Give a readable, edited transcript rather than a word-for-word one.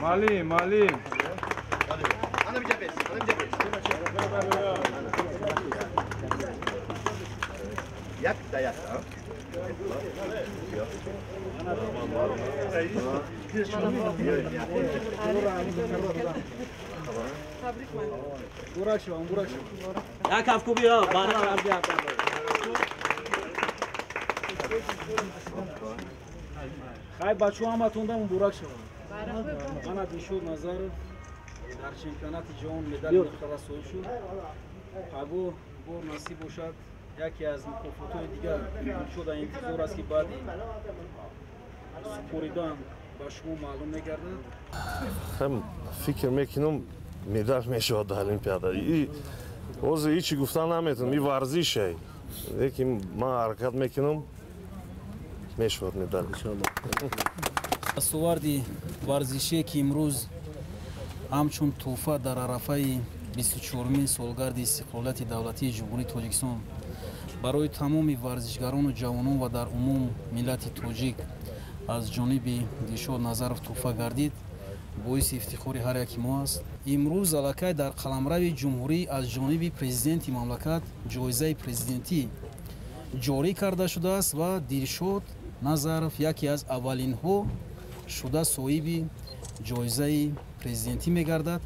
Малим, малим. Як кафкӯбӣ барои Хай бачаҳо ҳаматонда муборак шаванд. Мана Дилшод Назаров дар чемпионати ҷаҳон медали нуқтара соҳиб шуд. Пагоҳ бор насиб бошад, яке аз мукофотҳои дигар Дилшода интизор аст, ки баъди супоридан ба шумо маълум мегардад. Фикр мекунам, медал мешавад дар Олимпиада. Ҳозир ҳечи гуфтан наметавонам, и варзише. Лекин ман ҳаракат мекунам, мешавад медал. Дастоварди варзишие, ки имрӯз ҳамчун тӯҳфа дар арафаи 24-умин солгарди истиқлолияти давлатии Ҷумҳурии Тоҷикистон барои тамоми варзишгарону ҷавонон ва дар умум миллати тоҷик аз ҷониби Дилшод Назаров тӯҳфа гардид, боиси ифтихори ҳар яки мо аст. Имрӯз аллакай дар қаламрави ҷумҳурӣ аз ҷониби президенти мамлакат ҷоизаи президентӣ ҷорӣ карда шудааст ва Дилшод Назаров яке аз аввалинҳо шуда соҳиби ҷоизаи президентӣ мегардад.